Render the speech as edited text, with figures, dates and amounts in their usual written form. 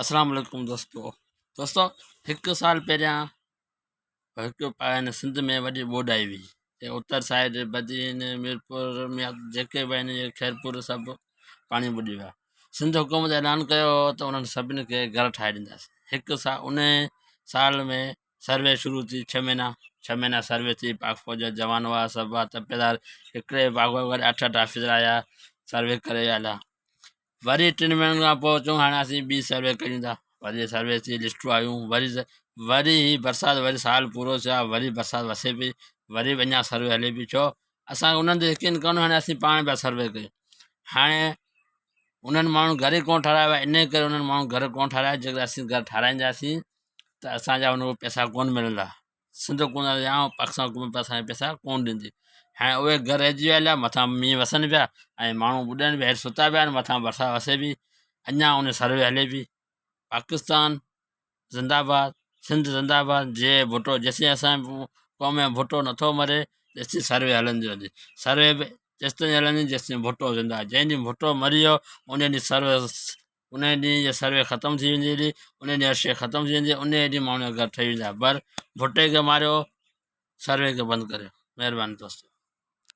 اسلام عليڪم دوستو دوستو هڪ سال پهريان هڪ پائن سنڌ ۾ وڏي ٻوڏ آئي هئي ۽ اتر سائيڊ بدين ميرپور ۾ جيڪي به آهن خيرپور سڀ پاڻي ٻڏي ويا سنڌ حڪومت اعلان ڪيو هو ته انهن سڀني کي گهر ٺاهي ڏينداسين هڪ سال ان سال ۾ سروي شروع ٿي ڇهه مهينا ڇهه مهينا سروي ٿي پاڪ فوج جا جوان هئا سڀ هئا تپيدار هڪڙي باغ وغيره اٺ اٺ آفيسر آيا سروي ڪري ويا هليا وري ٽن مهينن کان پوء چون هاڻي اسين ٻي سروي ڪريون ٿا وري سروي ٿي لسٽون آيون وري وري هي برسات وري سال پورو ٿيو آهي وري برسات وسي پئي وري به اڃا سروي هلي پئي ڇو اسان انهن تي يقين ڪونه هاڻي اسين پاڻ پيا سروي ڪيون هاڻي انهن ماڻهن گهر ئي ڪونه ٺهرايو آهي ان ڪري انهن ماڻهن گهر ڪونه ٺهرايا جيڪڏهن اسين گهر ٺهرائينداسين ته اسانجا ان کان پئسا ڪونه ملندا سنڌ حڪومت يا پاڪستان حڪومت اسان کي پئسا ڪونه ڏيندي هاڻي اهي گهر رهجي ويا هليا مٿان مينهن وسن پيا ۽ ماڻهو ٻڏن پيا هيٺ ستا پيا آهن مٿان برسات وسي پئي اڃا ان سروي هلي پئي پاڪستان زنده باد سنڌ زنده باد جي ڀٽو جيسين اسان قوم ۾ ڀٽو نٿو مري تيسين سروي هلندي رهندي سروي به تيستائين هلندي جيستائين ڀٽو زنده آهي جنهن ڏينهن ڀٽو مري ويو ان ڏينهن سروي ان ڏينهن جي سروي ختم ٿي ويندي هلي ان ڏينهن هر شيء ختم ٿي ويندي ان ڏينهن ماڻهن جا گهر ٺهي ويندا پر ڀٽي کي ماريو سروي کي بند ڪريو مهرباني دوستو.